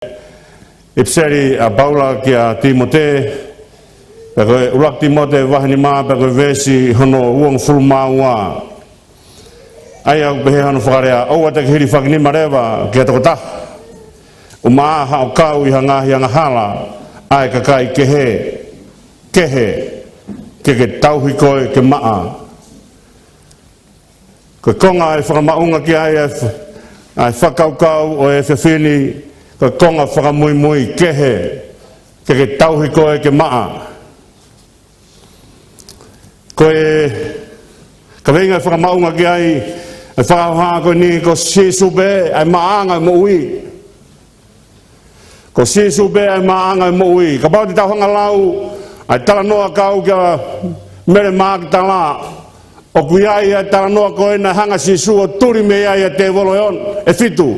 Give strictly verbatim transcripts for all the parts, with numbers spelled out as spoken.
ʻIpiseli ʻa Paula kia Tīmote, pea ko e ʻuluaki Tīmote vahe nima, pea ko e veesi hono uongofulu mā ua. ʻA ia ʻoku pehē hono fakalea: ʻOua te ke hilifaki nima leva ki ha tokotaha, ʻumaʻā haʻo kau ʻi ha ngaahi angahala ʻa e kakai kehe, kehe, ke ke tauhi koe ke maʻa. Ko e konga ʻe fakamaʻunga ki ai ʻa e f-, ʻa e fakakaukau ʻo e efiafi ni, ko e konga fakamuimui: kehe, ke ke tauhi koe ke maʻa. Ko e kaveinga ʻe fakamaʻunga ki ai ʻa e fakahoha ko eni, ko Sīsū pē ʻa e maʻaʻanga ʻo e moʻui. Ko Sīsū pē ʻa e maʻaʻanga ʻo e moʻui. Kapau te tau hanga ʻo lau ʻa e talanoa kau kia Mele Makitala, ʻoku ʻi ai ʻa e talanoa ko ē naʻe hanga ʻe Sīsū ʻo tuli mei ai ʻa e tēvolo ʻe on-, ʻe fitu.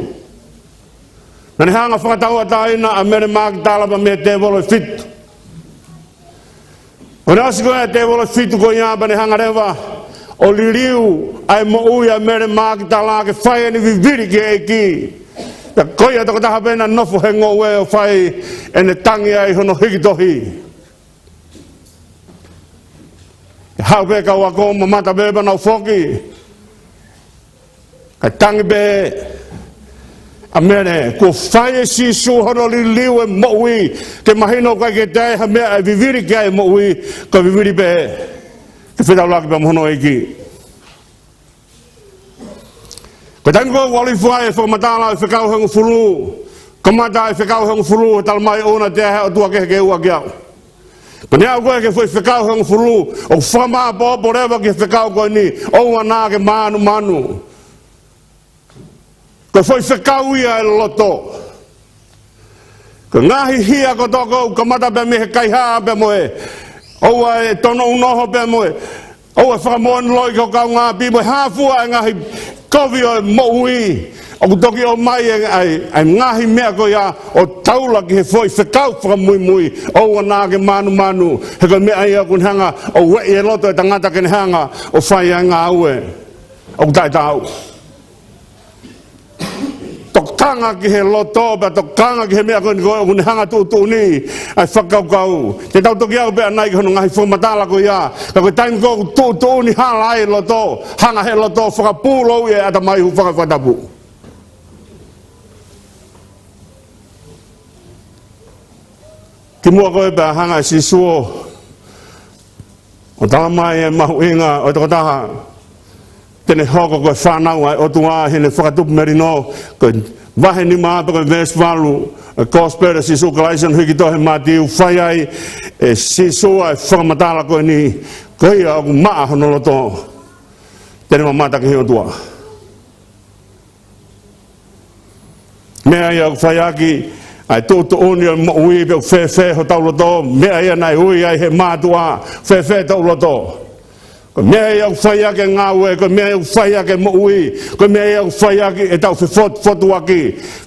Naʻa ne hanga ʻo fakatauʻatāina ʻa Mele Makitala pea mei he tēvolo ʻe fitu. ʻO ne ʻosi ko ē ʻa e tēvolo ʻe fitu ko ia, pea ne hanga leva ʻo liliu ʻa e moʻui ʻa Mele Makitala ke fai ʻene vivili ki he ʻEiki. Pea ko ia tokotaha pē naʻe nofo he ngoue ʻo fai ʻene tangi ai hono hiki tohi. Haʻu pē kau ako, mamata pē pea nau foki. Kae tangi pē ʻa Mele, kuo fai ʻe Sīsū hono liliu ʻa e moʻui, ke mahino ʻoku ʻikai ke toe ʻi ai ha meʻa ʻe vivili ki ai ʻa e moʻui, ko e vivili pē ke fetaulaki pea mo hono ʻEiki. Ko e taimi ko ē ʻoku ʻalu hifo ai ʻa e fakamatala ʻo e fekau ʻe hongofulu, kamata ʻa e fekau ʻe hongofulu, talamai ʻoua naʻa toe ʻi ai ha ʻotua kehe ke ʻoua ke aʻu. Ko ʻene aʻu ko ē ki he foʻi fekau ʻe hongofulu, ʻoku fakamāʻopoʻopo leva ki he fekau ko eni, ʻoua naʻa ke mānumanu. Ko e foʻi fekau ia ʻa e loto. Ko e ngaahi hia kotoa ʻoku kamata pē mei he kaihaʻa pea mo e ʻoua ʻe tono unoho pea mo e ʻoua ʻe fakamoʻoni loi ki ho kaungāʻapi mo e hā fua ʻa e ngaahi kovi ʻo e moʻui, ʻoku toki ʻomai ʻa e, ʻa e, ʻa e ngaahi meʻa ko ia ʻo taula ki he foʻi fekau fakamuimui, ʻoua naʻa ke mānumanu, he ko e meʻa ia ʻoku ne hanga ʻo ueʻi e loto ʻo e tangata ke ne hanga ʻo fai ʻa e ngāue ʻoku taʻetaau. Tokanga ki he loto, pea tokanga ki he meʻa ko eni ko ē ʻoku ne hanga ʻo tuʻutuʻuni ʻa e fakakaukau. Te tau toki aʻu pē ʻanai ki hono ngaahi fakamatala ko ia, ka ko e taimi ko ē ʻoku tuʻutuʻuni hala ai e loto, hanga ʻe he loto ʻo fakapūlouʻi e ʻatamai, hūfanga he fakatapu. Kimuʻa ko ē pea hanga ʻe Sīsū ʻo ʻo talamai e mahuʻinga ʻo e tokotaha te ne hoko ko e fānau ʻa e ʻOtua ʻi heʻene fakatupu melino, ko e vahe nima pea ko e veesi valu ʻo e Kosipeli ʻa Sīsū Kalaisi ʻi hono hiki tohi ʻe Mātiu, fai ai ʻe Sīsū ʻa e fakamatala ko eni: Ko ia ʻoku maʻa hono loto, te ne mamata ki he ʻOtua. Meʻa ia ʻoku fai ʻaki ʻa e tuʻutuʻuni ʻo e moʻui pe ʻoku fēfē hotau loto, meʻa ia naʻe ui ai ʻe he mātuʻa, fēfē hotau loto. Ko e meʻa ia ʻoku fai ʻaki e ngāue, ko e meʻa ia ʻoku fai ʻaki e moʻui, ko e meʻa ia ʻoku fai ʻaki ʻetau fefotufotuaki.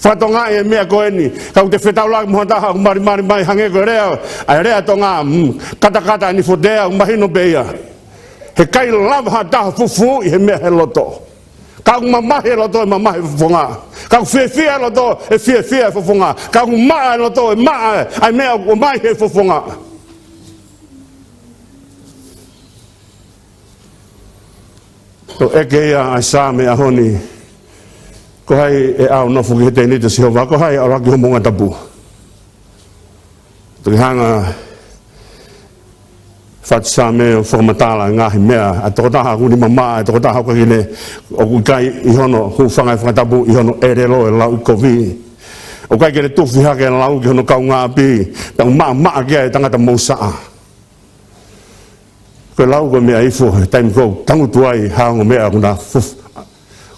Fakatokangaʻi e meʻa ko eni, ka ʻoku te fetaulaki mo ha taha ʻoku malimali mai hangē ko e lea, ʻa e lea Tonga, mm, katakata ʻa e nifotea, ʻoku mahino pē ia. He ʻikai lava ha taha ʻo fufuuʻi he meʻa he loto. Ka ʻoku mamahi e loto, ʻe mamahi e fofonga. Ka ʻoku fiefia e loto, ʻe fiefia e fofonga. Ka ʻoku maʻa e loto, ʻe maʻa ʻa e meʻa ʻoku ʻomai ʻe he fofonga. Ko e ʻeke ia ʻa e Saame he ʻaho ni: Ko hai ʻe ʻalu ʻo nofo ki he tēniti ʻo Sihova? Ko hai ʻe ʻalu hake ki ho moʻunga tapu? Toki hanga ʻe he faʻu Saame ʻo fakamatala e ngaahi meʻa ʻa e tokotaha ʻoku nima maʻa, ʻa e tokotaha ʻoku ʻikai ke ne, ʻoku ʻikai ʻi hono hūfanga he fakatapu, ʻi hono ʻelelo e lauʻikovi. ʻOku ʻikai ke ne tufi hake e lau ki hono kaungāʻapi, pea ʻoku maʻamaʻa ki ai e tangata mousaʻa. Ko e lau ko e meʻa ifo he taimi ko ē ʻoku tangutu ai ha ongo meʻa ʻoku na fuf-,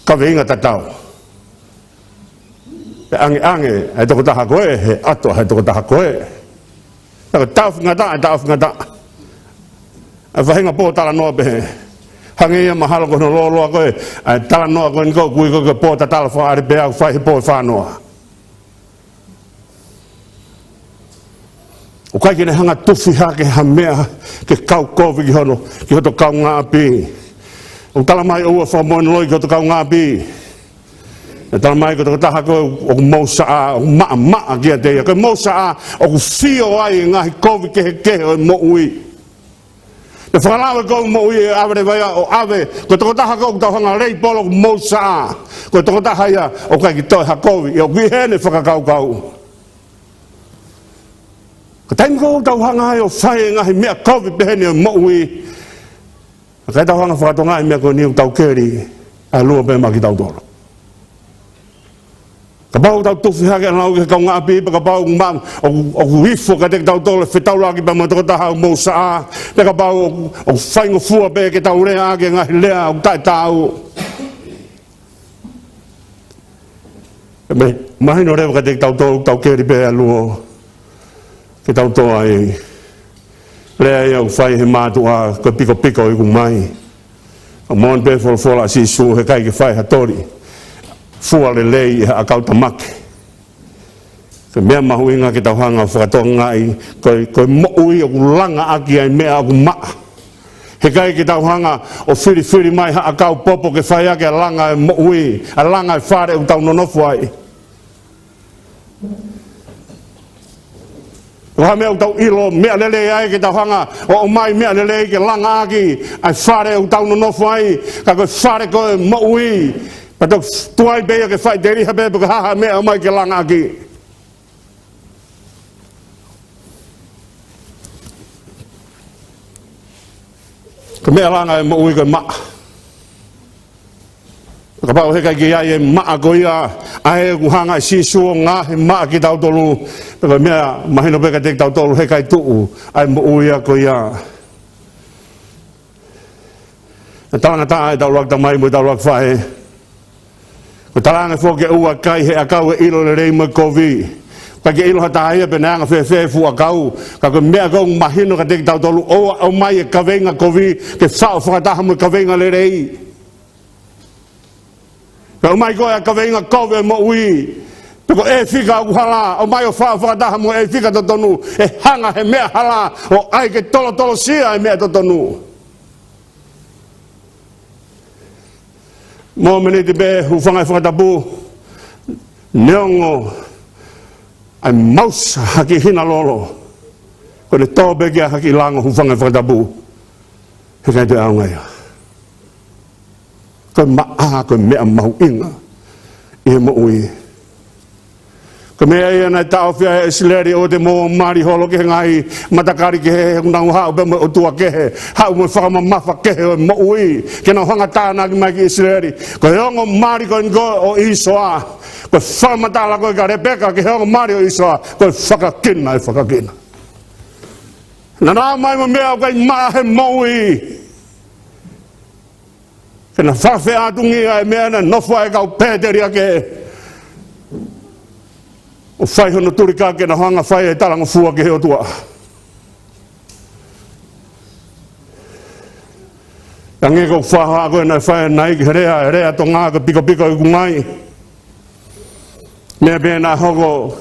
kaveinga tatau. Pea ʻangeʻange ʻa e tokotaha ko ē he ʻato ʻa e tokotaha ko ē. Pea ko e taʻofingataʻa, taʻofingataʻa. ʻA e faʻahinga pōtalanoa pehē. Hangē ia mahalo ko hono lōloa ko ē ʻa e talanoa ko eni ko ē ʻoku ui ko ē ko e pō tatala fakaʻalepea ʻoku fai he pō ʻe fā noa. ʻOku ʻikai ke ne hanga ʻo tufi hake ha meʻa ke kau kovi ki hono, ki hoto kaungāʻapi. ʻOku talamai ʻoua ʻe fakamoʻoni loi ki hoto kaungāʻapi. Naʻe talamai ko e tokotaha ko ē ʻoku mou saʻa, ʻoku maʻamaʻa kiate ia. Ko e mou saʻa ʻoku fio ai e ngaahi kovi kehekehe ʻo e moʻui. Naʻe fakalao e kovi moʻui ʻo ʻave leva ia ʻo ʻave. Ko e tokotaha ko ē ʻoku tau hanga ʻo leipolo ko e mou saʻa, ko e tokotaha ia ʻoku ʻikai ke toe ha kovi, ʻoku ʻi heʻene fakakaukau. Ko e taimi ko ē ʻoku tau hanga ai ʻo fai e ngaahi meʻa kovi pehē ni ʻo e moʻui, ʻikai ke tau hanga ʻo fakatokangaʻi e meʻa ko eni ʻoku tau keli ʻa e luo pē maʻa kitautolu. Kapau ʻoku tau tufi hake ʻa e lau ki he kaungāʻapi, pe kapau ʻoku ma-, ʻoku, ʻoku ifo kiate kitautolu e fetaulaki pea mo e tokotaha ʻoku mou saʻa, pe kapau ʻoku, ʻoku faingofua pē ke tau lea ʻaki e ngaahi lea ʻoku taʻetaau. Pea mahino leva kiate kitautolu ʻoku tau keli pē ʻa e luo, ke tau toe ai lea ia ʻoku fai ʻe he mātuʻa ko e pikopiko ʻi ʻuku mai. ʻOku moʻoni pē e folofola ʻa Sīsū, heʻikai ke fai ha toli fua lelei ʻe ha ʻakau tamaki. Ko e meʻa mahuʻinga ke tau hanga ʻo fakatokangaʻi, ko e, ko e moʻui ʻoku langa ʻaki ai e meʻa ʻoku maʻa. Heʻikai ke tau hanga ʻo filifili mai ha ʻakau popo ke fai ʻaki ʻa e langa e moʻui, ʻa e langa e fale ʻoku tau nonofo ai. Ko e hā e meʻa ʻoku tau ʻilo meʻa lelei ai ke tau hanga ʻo ʻomai meʻa lelei ke langa ʻaki ʻa e fale ʻoku tau nonofo ai, ka ko e fale ko ē ʻo e moʻui, pea toki tuai pē ia ke faʻiteliha pē pe ko e hā ha meʻa ʻe ʻomai ke langa ʻaki. Ko e meʻa langa e moʻui ko e maʻa. Kapau heʻikai ke ʻi ai e maʻa ko ia, ʻa ē ʻoku hanga ʻe Sīsū ʻo ngaohi maʻa kitautolu, pea ko e meʻa mahino pē kiate kitautolu heʻikai tuʻu ʻa e moʻui ia ko ia. Naʻe talangataʻa ʻetau ʻuluaki tamai mo ʻetau ʻuluaki faʻē. Ko e talaange foki ʻe ua, ʻikai he ʻakau e ʻilo e lelei mo e kovi. ʻIkai ke ʻilo ha taha ia pe naʻe anga fēfē e fuʻu ʻakau. Ka ko e meʻa ʻoku mahino kiate kitautolu, ʻoua ʻe ʻomai e kaveinga kovi ke faʻo fakataha mo e kaveinga lelei. Pea ʻomai ko ē ʻa e kaveinga kovi ʻo e moʻui, pe ko e fika ʻoku hala, ʻomai ʻo faʻo fakataha mo e fika totonu, ʻe hanga ʻe he meʻa hala ʻo ʻai ke tolotolosia e meʻa totonu. Mōmeniti pē, hūfanga he fakatapu, neongo ʻa e mausa ha kiʻi hina lolo, ko ʻene tō pē ki ai ha kiʻi lango, hūfanga he fakatapu, heʻikai toe ʻaonga ia. Ko e maʻa ko e meʻa mahuʻinga ʻi he moʻui. Ko e meʻa ia naʻe taʻofi ai ʻe ʻIsileli, ʻoua te mou mali holo ki he ngaahi matakali kehe, he ʻoku nau haʻu pē mo e ʻotua kehe, haʻu mo e fakamamafa kehe ʻo e moʻui, ke nau hanga ʻo tānaki mai ki ʻIsileli. Ko e ongo mali ko eni ko ē ʻo ʻĪsoa, ko e fakamatala ko ē kia Lepeka ki he ongo mali ʻo ʻĪsoa, ko e fakakina, ʻe fakakina. Naʻa na ō mai mo e meʻa ʻoku ʻikai maʻa he moʻui, ke na fakafeʻātungia e meʻa naʻe nofo ai e kau Pēteliake, ʻo fai hono tulikaki ke na hanga ʻo fai e talangofua ki he ʻOtua. Hangē ko e faha ko ē naʻe fai ʻanenai ki he lea, e lea Tonga ko e pikopiko ʻi ʻuku mai. Meʻa pē naʻe hoko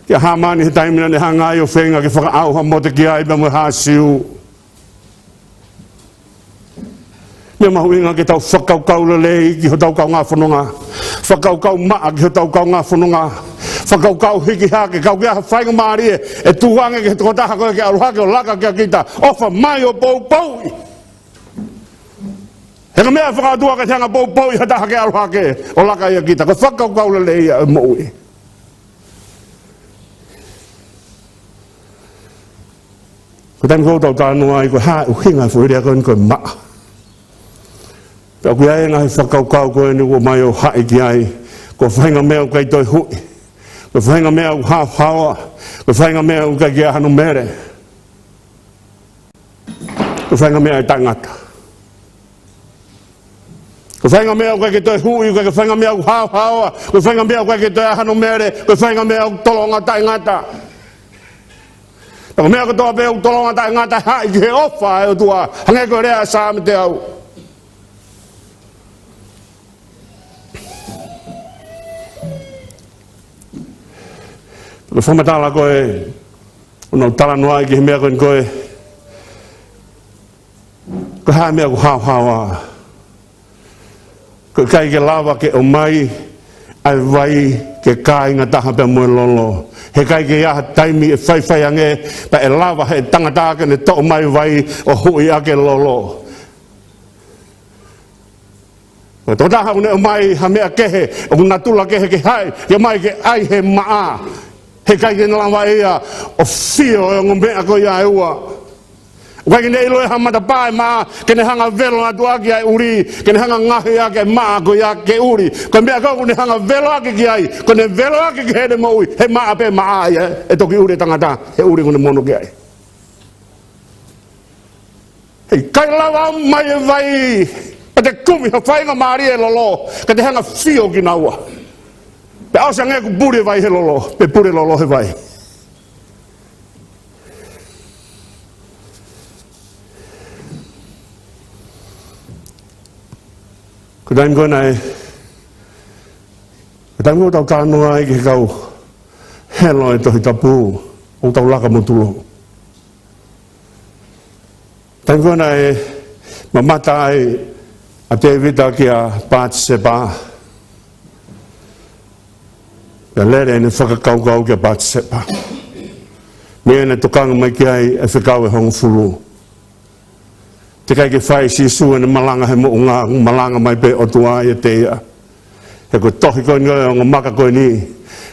kia Hāmani he taimi naʻa ne hanga ai ʻo feinga ke fakaʻauha Motekiai pea mo e haʻa Siu. Meʻa mahuʻinga ke tau fakakaukau lelei ki hotau kaungā fononga. Fakakaukau maʻa ki hotau kaungā fononga. Fakakaukau hiki hake, kapau ʻoku ʻi ai ha faingamālie ʻe tuku ange ki he tokotaha ko ē ke ʻalu hake ʻo laka kia kita, ʻofa mai ʻo poupouʻi. He ko e meʻa fakaʻotua ke te hanga ʻo poupouʻi ha taha ke ʻalu hake ʻo laka ia kia kita. Ko e fakakaukau lelei ia ʻo e moʻui. Ko e taimi ko ē ʻoku tau talanoa ai, ko e hā e ʻuhinga e foʻi lea ko eni ko e maʻa. Pea ʻoku ʻi ai e ngaahi fakakaukau ko eni ʻoku ʻomai ʻo haʻi ki ai. Ko e faʻahinga meʻa ʻoku ʻikai toe huʻi. Ko e faʻahinga meʻa ʻoku haohaoa. Ko e faʻahinga meʻa ʻoku ʻikai ke ʻi ai hano mele. Ko e faʻahinga meʻa ʻe taʻengata. Ko e faʻahinga meʻa ʻoku ʻikai ke toe huʻi, ko e faʻahinga meʻa ʻoku haohaoa, ko e faʻahinga meʻa ʻoku ʻikai ke toe ʻi ai hano mele, ko e faʻahinga meʻa ʻoku tolonga taʻengata. Pea ko e meʻa kotoa pē ʻoku tolonga taʻengata, haʻi ki he ʻofa ʻa e ʻOtua, hangē ko e lea ʻa e Saame teau. Ko e fakamatala ko ē ʻoku ou talanoa ai ki he meʻa ko eni ko ē, ko e hā e meʻa ʻoku haohaoa. Ko e ʻikai ke lava ke ʻomai ʻa e vai ke kāinga taha pea mo e lolo. He ʻikai ke ʻi ai ha taimi ʻe faifai ange pea ʻe lava he tangata ke ne toʻo mai vai ʻo huʻi ʻaki e lolo. Ko e tokotaha ʻoku ne ʻomai ha meʻa kehe, ʻoku natula kehe ke haʻi, ke ʻomai ke ʻai he maʻa. He ʻikai ke ne lava ia ʻo fio e ongo meʻa ko ia ʻe ua. ʻOku ʻikai ke ne ʻilo ʻe ha matapā e maʻa, ke ne hanga velo atu ʻaki ʻa e ʻuli, ke ne hanga ngaohi ʻaki e maʻa ko ia ke ʻuli. Ko e meʻa ko ē ʻoku ne hanga velo ʻaki ki ai, ko ʻene velo ʻaki ki heʻene moʻui, he maʻa pē maʻa ia, ʻe toki ʻuli e tangata he ʻuli ʻoku ne mono ki ai. He ʻikai lava mai e vai, pea te kumi ha faingamālie e lolo, ka te hanga fio kinaua. Pea ʻosi ange kuo puli e vai he lolo, pe puli e lolo he vai. Ko e taimi ko ē naʻe, ko e taimi ko ē ʻoku tau talanoa ai ki he kau helo e Tohi Tapu, ʻoku tau laka mo tulou. Taimi ko ē naʻe mamata ai ʻa Tēvita kia Patisepa. Pea lele ʻene fakakaukau kia Patisepa. Meʻa naʻe tokanga mai ki ai e fekau ʻe hongofulu. Teʻeki ai ke fai ʻe Sīsū ʻene malanga he moʻunga, malanga mai pē ʻOtua ʻiate ia. He ko e tohi ko eni ʻo e ongo maka ko eni,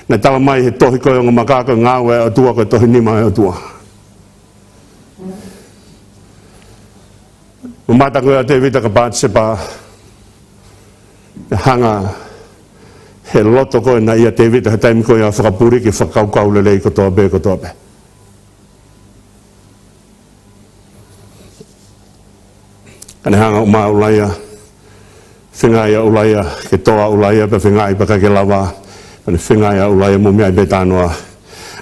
naʻe tala mai he tohi ko ē ongo maka ko e ngāue ʻa e ʻOtua, ko e tohi nima ʻa e ʻOtua. Mamata ko ē ʻa Tēvita kia Patisepa, hanga he loto ko ē naʻe ʻia Tēvita he taimi ko ia ʻo fakapuliki e fakakaukau lelei kotoa pē, kotoa pē. Ka ne hanga ʻo ʻuma ʻa ʻUlaia, fengaʻi ʻa ʻUlaia, ke tō ʻa ʻUlaia, pea fengaʻi pea ʻikai ke lava, pea ne fengaʻi ʻa ʻUlaia mo e meʻa ʻi he talanoa,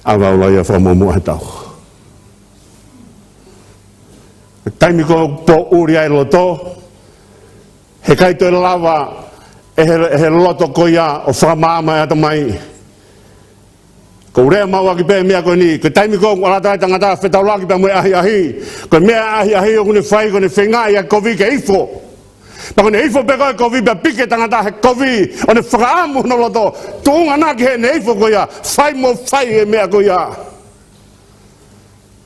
ʻave ʻa ʻUlaia fakamuʻomuʻa he tau. Taimi ko ē ʻoku poʻuli ai e loto, he ʻikai toe lava ʻe he, ʻe he loto ko ia ʻo fakamaama e ʻatamai. ʻOku ou lea maʻu ʻaki pē meʻa ko eni, ko e taimi ko ē ʻoku ʻalu atu ai e tangata fetaulaki pea mo e ʻahiʻahi. Ko e meʻa ʻahiʻahi ʻoku ne fai, ko ʻene feingaʻi ʻa e kovi ke ifo. Pea ko ʻene ifo pē ko ē e kovi pea piki e tangata he kovi, ʻo ne fakaʻamu hono loto, tuʻunga naʻa ki heʻene ifo ko ia, fai mo fai e meʻa ko ia.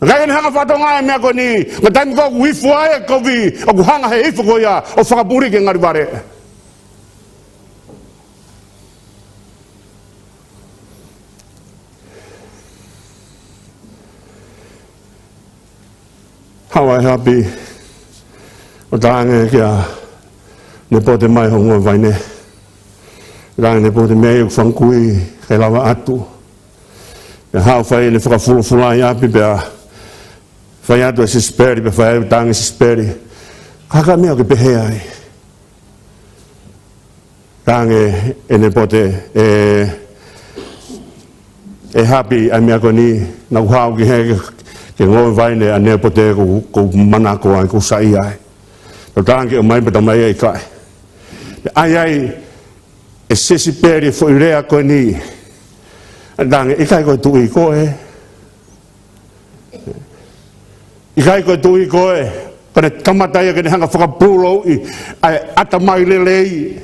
ʻIkai ke ne hanga fakatokangaʻi e meʻa ko eni, ko e taimi ko ē ʻoku ifo ai e kovi, ʻoku hanga he ifo ko ia ʻo fakapuliki e ngali vale. Haʻu ʻa e hapi ʻo talaange kia Nepote mai ho ngoue vaine. Talaange Nepote mei ʻoku fanga kui, ʻikai lava ʻatu. Pea haʻu fai ʻene fakafulufulai ʻapi pea fai atu e sisipeli, pea fai atu e tangi sisipeli. Ka ko e meʻa ʻoku ke pehē ai? Talaange ʻe Nepote, ʻe, ʻe hapi ʻa e meʻa ko eni, naʻa ku haʻu ki hē ke ngoue vaine ʻa Nepote, ʻoku, ʻoku ou manako ai, ʻoku ou saiʻia ai. Talaange ke ʻomai pea tala mai ʻe ʻikai. ʻAi ai e sisipeli e foʻi lea ko eni. Talaange, ʻikai ko e tuʻi koe. ʻIkai ko e tuʻi koe, ka ne kamata ia ke ne hanga fakapūlouʻi ʻa e ʻatamai lelei.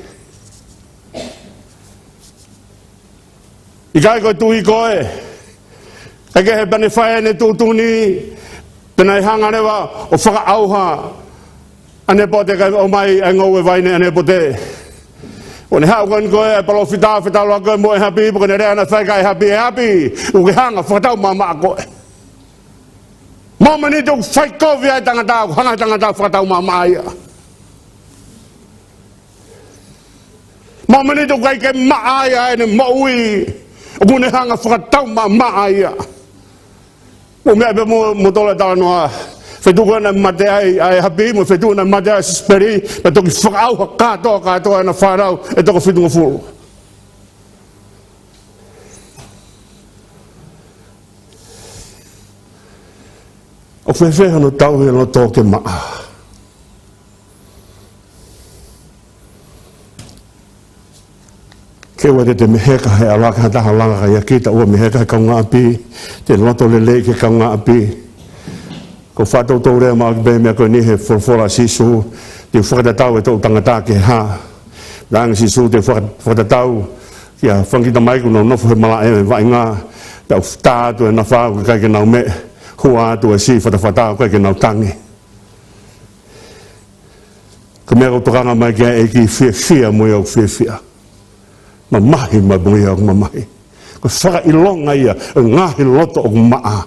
ʻIkai ko e tuʻi koe, ka ke he pea ne fai ʻene tuʻutuʻuni, pea naʻe hanga leva ʻo fakaʻauha ʻa Nepote kae ʻomai ʻa e ngoue vaine ʻa Nepote. ʻO ne haʻu ko eni ko e palōfita, fetaulaki ko ē mo e hapi, pea ko ʻene lea naʻe fai kia e hapi, ʻe hapi, ʻoku ke hanga fakatau maʻamaʻa koe. Mōmeniti ʻoku fai kovi ai e tangata, ʻoku hanga he tangata fakatau maʻamaʻa ia. Mōmeniti ʻoku ʻikai ke maʻa ai ʻene moʻui, ʻoku ne hanga fakatau maʻamaʻa ia. Mou meaʻi pē mo, mo tolo e talanoa. Feituʻu ko ē naʻe mate ai ʻa e hapi, mo e feituʻu naʻe mate ai e sisipeli, naʻe toki fakaʻauha kātoa, kātoa ʻena fānau ʻe toko fitungofulu. ʻOku fēfē hono tauhi e loto ke maʻa? Ke ʻoua te te meheka he ʻalu ʻa e taha ʻo langa ka ʻikai kita, ʻoua meheka he kaungāʻapi, te loto lelei ki he kaungāʻapi. ʻOku ou fakatoutou lea maʻu ʻaki pē meʻa ko eni he folofola ʻa Sīsū, te u fakatatau e toʻutangata ki he hā. Talaange ʻe Sīsū te u faka-, fakatatau Kia fanga kiʻi tamai ʻoku nau nofo he malaʻe ʻo e vaʻinga, pea ʻoku tā atu e nafa ʻoku ʻikai ke nau meʻa, hua atu e siʻi fatafata ʻoku ʻikai ke nau tangi. Ko e meʻa ʻoku tokanga mai ki ai e ʻEiki, fiefia mo ia ʻoku fiefia. Mamahi mai mo ia ʻoku mamahi. Ko e fakaʻilonga ia ʻo e ngaahi loto ʻoku maʻa.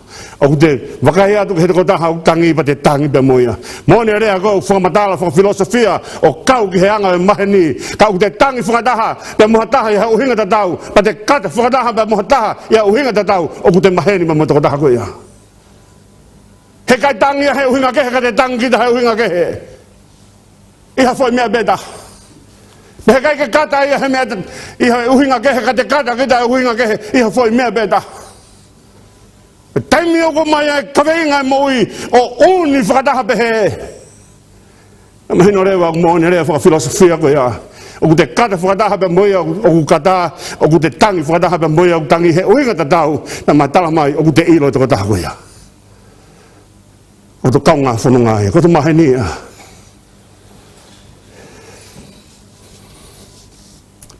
ʻOku te vakai atu ki he tokotaha ʻoku tangi pea te tangi pea mo ia. Moʻoni e lea ko ē ʻoku fakamatala fakafilosofia ʻo kau ki he anga ʻo e maheni. Ka ʻoku te tangi fakataha pea mo ha taha ʻi ha ʻuhinga tatau, pea te kata fakataha pea mo ha taha ʻi ha ʻuhinga tatau, ʻoku te maheni pea mo e tokotaha ko ia. Heʻikai tangi ia he ʻuhinga kehe, ka te tangi kita he ʻuhinga kehe ʻi ha foʻi meʻa pē taha. Pea heʻikai ke kata ia he meʻa ta-, ʻi ha ʻuhinga kehe, ka te kata kita he ʻuhinga kehe ʻi ha foʻi meʻa pē taha. He taimi ʻoku ʻomai ai e kaveinga e moʻui ʻo ʻuni fakataha pehē. Mahino leva ʻoku moʻoni e lea fakafilosofia ko ia. ʻOku te kata fakataha pea mo ia ʻoku kata, ʻoku te tangi fakataha pea mo ia ʻoku tangi he ʻuhinga tatau, naʻa ma tala mai ʻoku te ʻilo e tokotaha ko ia. Ko hoto kaungā fononga ia, ko hoto maheni ia.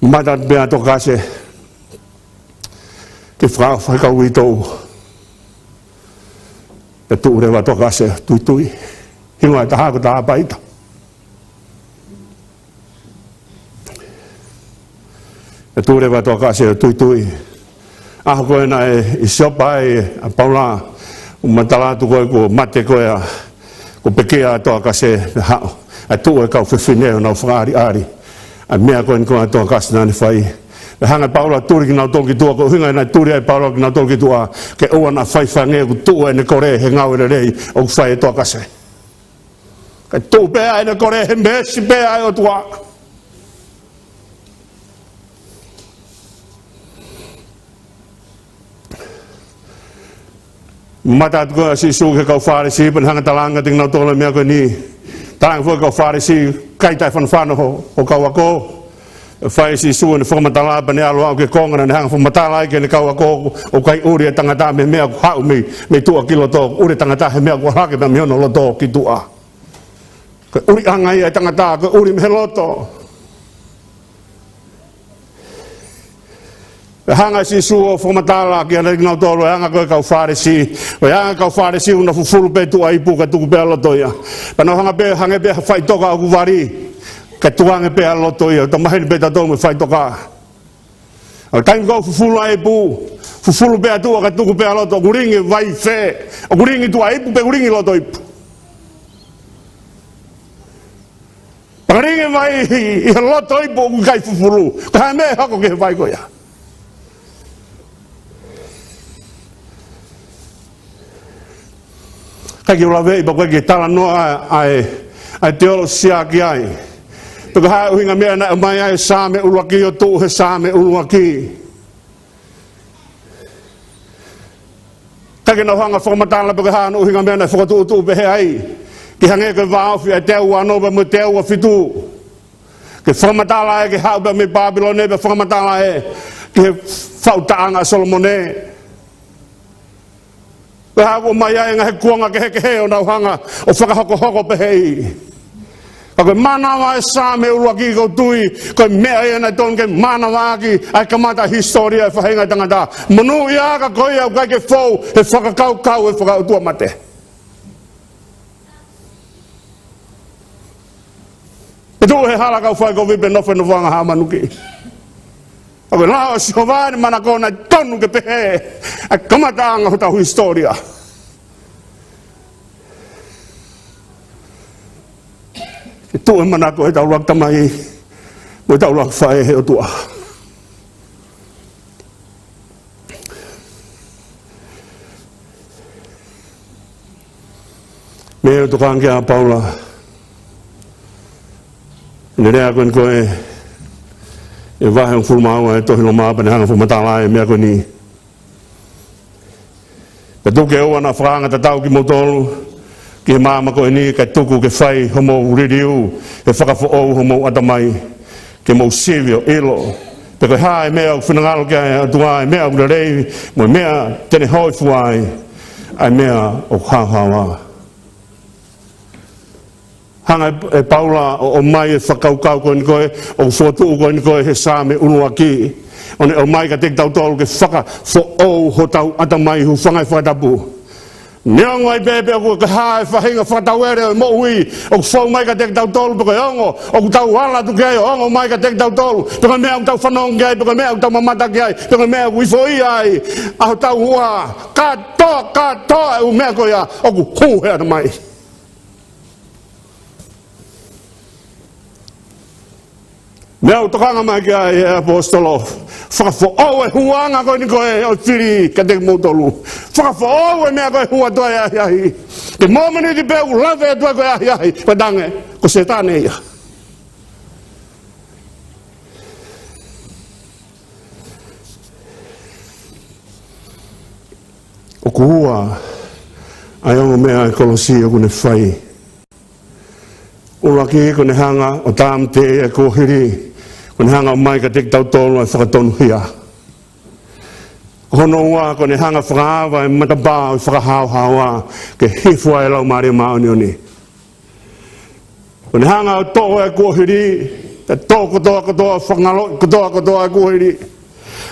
Mata pē ʻa Tokase, ke fakaʻofa e kau uitou. Pea tuʻu leva ʻa Tokase, tuitui. Hingoa ʻe taha ko Tāpaita. Pea tuʻu leva ʻa Tokase ʻo tuitui. ʻAho ko ē naʻe ʻi Siopa ai ʻa Paula, ʻoku ma tala atu ko ē kuo mate ko ē ʻa, kuo pekia ʻa Tokase, pea haʻu ʻa e tuʻu e kau fefine ʻo nau fakaʻaliʻali ʻa e meʻa ko eni ko ē ʻa Tokase naʻa ne fai. Pea hanga ʻe Paula ʻo tuli kinautolu ki tuʻa, ko e ʻuhinga naʻe tuli ai ʻe Paula kinautolu ki tuʻa, ke ʻoua naʻa faifai ange ʻoku tuʻu ʻene kole he ngāue lelei ʻoku fai ʻe Tokase. Kae tuʻu pē ʻene kole he meesi pē ʻa e ʻOtua. Mata atu ko ē ʻa Sīsū ki he kau Fālesi, pea ne hanga ʻo talaange kiate kinautolu e meʻa ko eni. Talaange foki e kau Fālesi, ʻikai taʻefanofano ho, ho kau ako. Fai ʻe Sīsū ʻene fakamatala pea ne ʻalu ʻo aʻu ki he konga naʻa ne hanga ʻo fakamatala ai ki heʻene kau ako, ʻoku ʻikai ʻuli e tangata mei he meʻa ʻoku haʻu mei, mei tuʻa ki loto, ʻuli e tangata he meʻa ʻoku ʻalu hake mei hono loto ki tuʻa. Ko e ʻuliʻanga ia e tangata, ko e ʻuli mei he loto. Pea hanga ʻe Sīsū ʻo fakamatala kiate kinautolu e anga ko ē e kau Fālesi. Ko e anga e kau Fālesi ʻoku nau fufulu pē tuʻa ipu kae tuku pē ʻa loto ia. Pea nau hanga pē, hangē pē ha faʻitoka ʻoku vali, kae tukuange pē ʻa loto ia. Tau maheni pē tautolu mo e faʻitoka. ʻA e taimi ko ē ʻoku fufulu ai e ipu, fufulu pē ʻa tuʻa kae tuku pē ʻa loto, ʻoku lingi e vai fē? ʻOku lingi tuʻa ipu pe ʻoku lingi loto ipu? Pea ka lingi e vai ʻi, ʻi he loto ipu ʻoku ʻikai fufulu, ko e hā e meʻa ʻe hoko ki he vai ko ia? ʻIkai ke u laveʻi pea ʻoku ʻikai ke talanoa ʻa e, ʻa e teolosia ki ai, pe ko e hā e ʻuhinga meʻa naʻe ʻomai ai e Saame ʻuluaki ʻo tuʻu he Saame ʻuluaki. ʻIkai ke nau hanga ʻo fakamatala pe ko e hā hono ʻuhinga meʻa naʻe fakatuʻutuʻu pehē ai, ke hangē ko e vāofi ʻa e teau uanoa pea mo e teau uofitu. Ke fakamatala ē ke haʻu pē mei Pāpilone, pea fakamatala ē ki he faʻu taʻanga ʻa Solomone. Pea haʻu mai ai e ngaahi kuonga kehekehe ʻo nau hanga ʻo fakahokohoko pehē. Ka ko e mānava e Saame ʻuluaki ʻoku ou tui, ko e meʻa ia naʻe tonu ke mānavaʻaki ʻa e kamata hisitōlia e faʻahinga ʻo e tangata. Monūʻia ka ko ia ʻoku ʻikai ke fou he fakakaukau ʻo e fakaʻotuamate. ʻE tuʻu he hala kau fai kovi pe nofo he nofoʻanga hā manuki. Ka ko e lao ʻo Sihova ʻene manako naʻe tonu ke pehē ʻa e kamataʻanga hotau hisitōlia. ʻE tuʻu e manako ʻetau ʻuluaki tamai mo ʻetau ʻuluaki faʻē he ʻOtua. Meʻa ʻoku tokanga ki ai ʻa Paula ʻene lea ko eni ko ē, ʻi he vahe hongofulu mā ua ʻo e tohi Loma, pea ne hanga ʻo fakamatala e meʻa ko eni. Pea tuku ke ʻoua naʻa fakaanga tatau kimoutolu ki he maama ko eni, kae tuku ke fai homou liliu, ke fakafoʻou homou ʻatamai, ke mou sivi ʻo ʻilo pe ko e hā e meʻa ʻoku finangalo ki ai ʻa e ʻOtua, e meʻa ʻoku lelei, mo e meʻa te ne hōifua ai, ʻa e meʻa ʻoku haohaoa. Hanga ʻe, ʻe Paula ʻo, ʻomai e fakakaukau ko eni ko ē, ʻoku fokotuʻu ko eni ko ē he Saame ʻuluaki. ʻo ne ʻomai kiate kitautolu ke fakafoʻou hotau ʻatamai, hūfanga he fakatapu. Neongo ai pē pe ko e hā e faʻahinga fakatauele ʻo e moʻui ʻoku fou mai kiate kitautolu, pe ko e ongo ʻoku tau ala atu ki ai ʻo ongo mai kiate kitautolu, pe ko e meʻa ʻoku tau fanongo ki ai, pe ko e meʻa ʻoku tau mamata ki ai, pe ko e meʻa ʻoku ifoʻia ai ʻa hotau hua, kātoa, kātoa e ʻū meʻa ko ia ʻoku hū he ʻatamai. Meʻa ʻoku tokanga mai ki ai e ʻaposetolo, fakafoʻou e huanga ko eni ko ē ʻo e fili kiate kimoutolu. Fakafoʻou e meʻa ko e hū atu ai e ʻahiʻahi. Ko e mōmeniti pē ʻoku lave atu ai ko e ʻahiʻahi, pea tange, ko Sētane ia. ʻOku ua ʻa e ongo meʻa ʻa e kolosi ʻoku ne fai. ʻUluaki, ko ʻene hanga ʻo tāmateʻi e kuohili, ko ʻene hanga ʻo ʻomai kiate kitautolu ʻa e fakatonuhia. Ko hono ua, ko ʻene hanga ʻo fakaava e matapā ʻo e fakahaohaoa ke hifo ai e Laumālie Māʻoniʻoni. Ko ʻene hanga ʻo toʻo e kuohili, ʻe toʻo kotoa kotoa, fakangaloʻi kotoa kotoa e kuohili,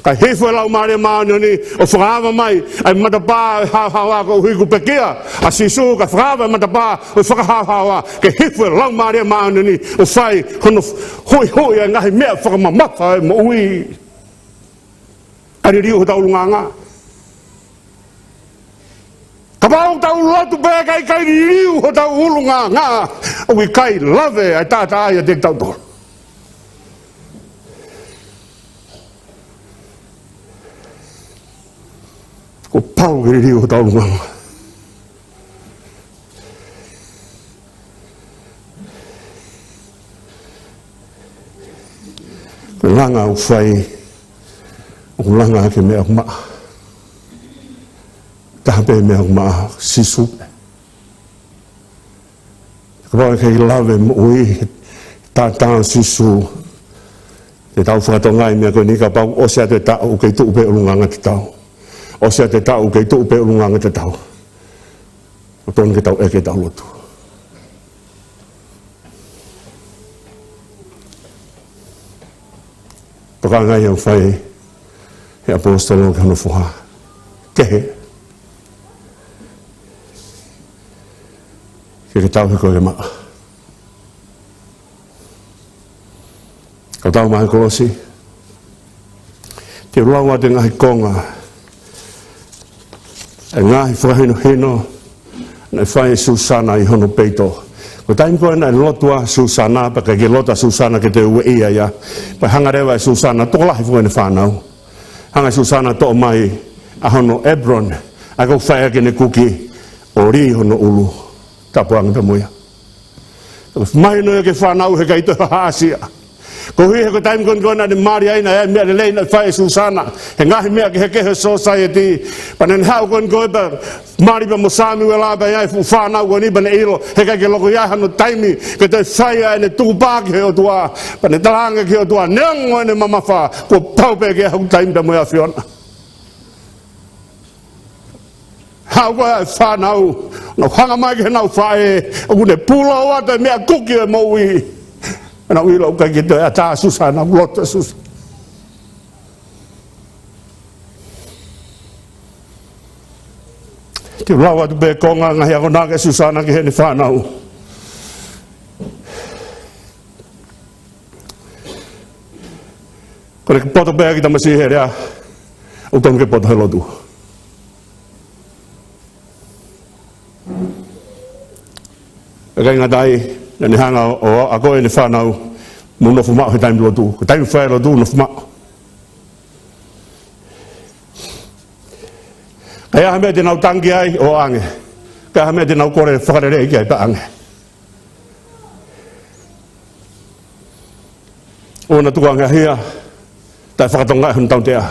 kae hifo e Laumālie Māʻoniʻoni ʻo fakaava mai ʻa e matapā ʻo e haohaoa, koeʻuhi kuo pekia ʻa Sīsū kae fakaava e matapā ʻo e fakahaohaoa ke hifo e Laumālie Māʻoniʻoni ʻo fai hono huʻihuʻi ʻa e ngaahi meʻa fakamamafa ʻo e moʻui. Kae liliu hotau ʻulungaanga. Kapau ʻoku tau lotu pē kae ʻikai liliu hotau ʻulungaanga, ʻoku ʻikai lava ʻa e taʻataʻa ia ʻiate kitautolu. Kuo pau ke liliu hotau ʻulungaanga. Ko e langa ʻoku fai, ʻoku langa ki he meʻa ʻoku maʻa. Taha pē meʻa ʻoku maʻa, Sīsū. Kapau ʻe ʻikai lava e moʻui he taʻataʻa ʻo Sīsū, te tau fakatokangaʻi e meʻa ko eni, kapau ʻosi atu e taʻu ʻoku kei tuʻu pē ʻulungaanga tatau. ʻOsi atu e taʻu ʻoku kei tuʻu pē ʻulungaanga tatau. ʻOku totonu ke tau ʻeke ʻetau lotu. Tokanga ia ʻoku fai he ʻaposetolo ki hono foha. Kehe. Ke ke tauhi koe ke maʻa. Ka tau maʻu e kolosi. Te u lau atu e ngaahi konga, e ngaahi fakahinohino naʻe fai ʻe Susana ʻi hono peito. Ko e taimi ko ē naʻe lotu ai ʻa Susana, pea ʻikai ke lotu ʻa Susana ke toe ueʻia ia. Pea hanga leva ʻe Susana, tokolahi foki ʻene fānau, hanga ʻe Susana ʻo toʻo mai ʻa hono apron, ʻa ia ʻoku fai ʻaki ʻene kuki, ʻo lī hono ʻulu. Tāpuaki pē mo ia. Mahino ia ki he fānau he ʻikai toe haʻasia. Koeʻuhi he ko e taimi ko eni ko ē naʻa ne mali ai naʻe ʻi ai e meʻa lelei naʻe fai ʻe Susana he ngaahi meʻa kehekehe ʻo e society. Pea naʻa ne haʻu ko eni ko ē pea mali pea mo Samiuela pea ʻi ai e fuʻu fānau ko eni pea ne ʻilo he ʻikai ke loko ia hano taimi ke toe fai ʻa ʻene tukupā ki he ʻOtua. Pea ne talaange ki he ʻOtua, neongo ʻene mamafa, kuo pau pē ke ʻi ai haku taimi pea mo e ʻAfiona. Haʻu ko ē e fānau, nau hanga mai ki heʻenau faʻē, ʻoku ne pulou atu e meʻa kuki ʻo e moʻui. Nau ʻilo ʻoku ʻikai ke toe ʻatā ʻa Susana, nau loto ʻa Susana. Te u lau atu pē konga ngaahi akonaki ʻa Susana ki heʻene fānau. Ko ʻene poto pē ki tamasiʻi he lea, ʻoku totonu ke poto he lotu. ʻIkai ngata ai, naʻa ne hanga ʻo, ʻo akoʻi ʻene fānau, mou nofo maʻu he taimi lotu. Ko e taimi fai lotu, nofo maʻu. Ka ʻi ai ha meʻa te nau tangi ai, ʻoange. Ka ʻi ai ha meʻa te nau kole fakalelei ki ai, pea ʻange. ʻOua naʻa tuku ange ʻa e hia, taʻe fakatokangaʻi hono tautea.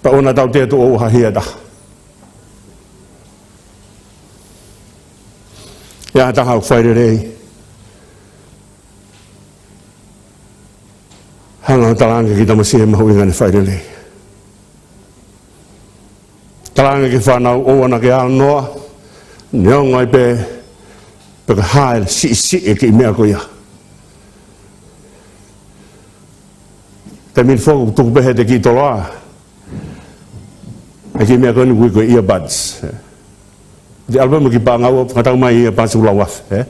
Pea ʻoua naʻa tautea tuʻo ua ha hia ʻe taha. ʻI ai ha taha ʻoku fai lelei, hanga ʻo talaange ki he tamasiʻi e mahuʻinga ʻene fai lelei. Talaange ki he fānau, ʻoua naʻa ke ʻānoa, neongo ai pē pe ko e hā e siʻisiʻi e kiʻi meʻa ko ia. Taimi ni foki ʻoku tuku pē heʻete kiʻi toloa ʻa e kiʻi meʻa ko eni ʻoku ui ko e earbuds. Te ʻalu pē mo e kiʻi paʻanga ua, fakatau mai earbuds ʻoku lau afe, ē?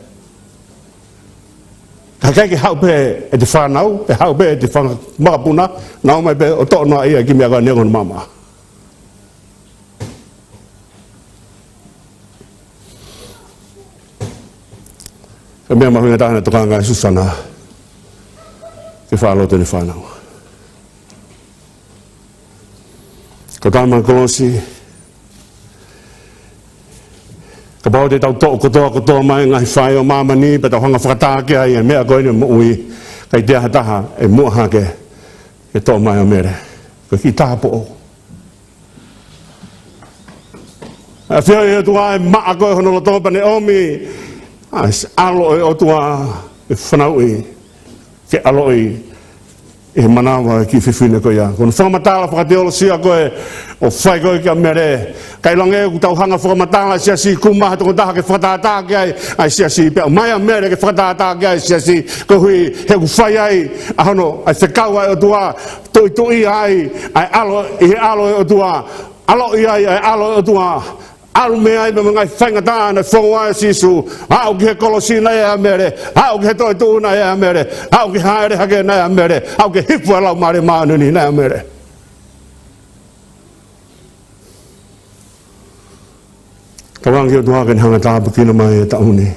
Ka ʻikai ke haʻu pē ʻete fānau, ʻe haʻu pē ʻete fanga makapuna, nau ō mai pē ʻo toʻo noaʻia e kiʻi meʻa ko eni ʻi hono maʻamaʻa. Ko e meʻa mahuʻinga taha naʻe tokanga ai ʻa Susana ke faʻa lotu ʻene fānau. Ko e tama kolosi, kapau te tau toʻo kotoa kotoa mai e ngaahi fai ʻo māmani, pea tau hanga ʻo fakatā ki ai e meʻa ko eni ʻo e moʻui, ʻikai toe ʻi ai ha taha ʻe muʻa hake ke toʻo mai ʻa Mele. Ko e kiʻi tāupoʻou. ʻAfioʻi ʻe he ʻOtua e maʻa ko ē ʻo hono loto pea ne ʻomi ʻa e ʻAlo ʻo e ʻOtua ke fanauʻi, ke ʻaloʻi ʻi he manava ʻo e kiʻi fefine ko ia. Ko hono fakamatala fakateolosia ko ē ʻoku fai ko ē kia Mele. Kae ʻiloange ʻoku tau hanga ʻo fakamatala e siasi, ʻoku maʻu ha tokotaha ke fakatātā ki ai ʻa e siasi, pea ʻomai ʻa Mele ke fakatātā ki ai e siasi, koeʻuhi he ʻoku fai ai ʻa hono, ʻa e fekau ʻa e ʻOtua, tuʻituʻia ai ʻa e ʻAlo, ʻi he ʻAlo ʻo e ʻOtua, ʻaloʻi ai ʻa e ʻAlo ʻo e ʻOtua, ʻalu mei ai mo e ngaahi faingataʻa naʻe foua ʻe Sīsū, aʻu ki he kolosi naʻe ʻi ai ʻa Mele, aʻu ki he toetuʻu naʻe ʻi ai ʻa Mele, aʻu ki he hāʻele hake naʻe ʻi ai ʻa Mele, aʻu ki he hifo ʻa e Laumālie Māʻoniʻoni naʻe ʻi ai ʻa Mele. Tauange ki he ʻOtua ke ne hanga ʻo tāpuekina mai e taʻu ni.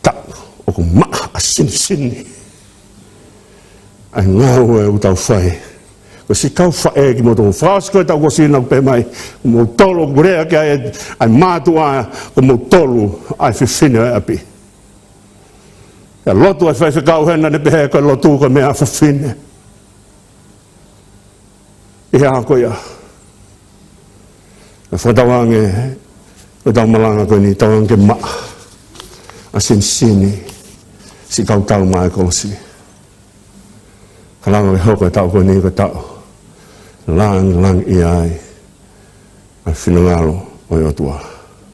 Taʻu ʻoku maʻa ʻa sinisini ʻa e ngāue ʻoku tau fai. Ko e siʻi kau faʻē kimoutolu. Fakaʻosi ko ē ʻetau kosina ʻoku pehē mai, ko moutolu ʻoku lea ki ai ʻa e mātuʻa, ko moutolu ʻa e fefine ʻo e ʻapi. ʻA e lotu ʻa e faifekau hena naʻe pehē ko e lotu ko e meʻa fafine. ʻI he ʻaho ko ia, ʻe fakatauange, ʻo tau malanga ko eni, tauange ke maʻa ʻa sinisini siʻi kau tau maʻa e kolosi. Ka lava ke hoko e taʻu ko eni ko e taʻu langilangiʻia ai ʻa e finangalo ʻo e ʻOtua.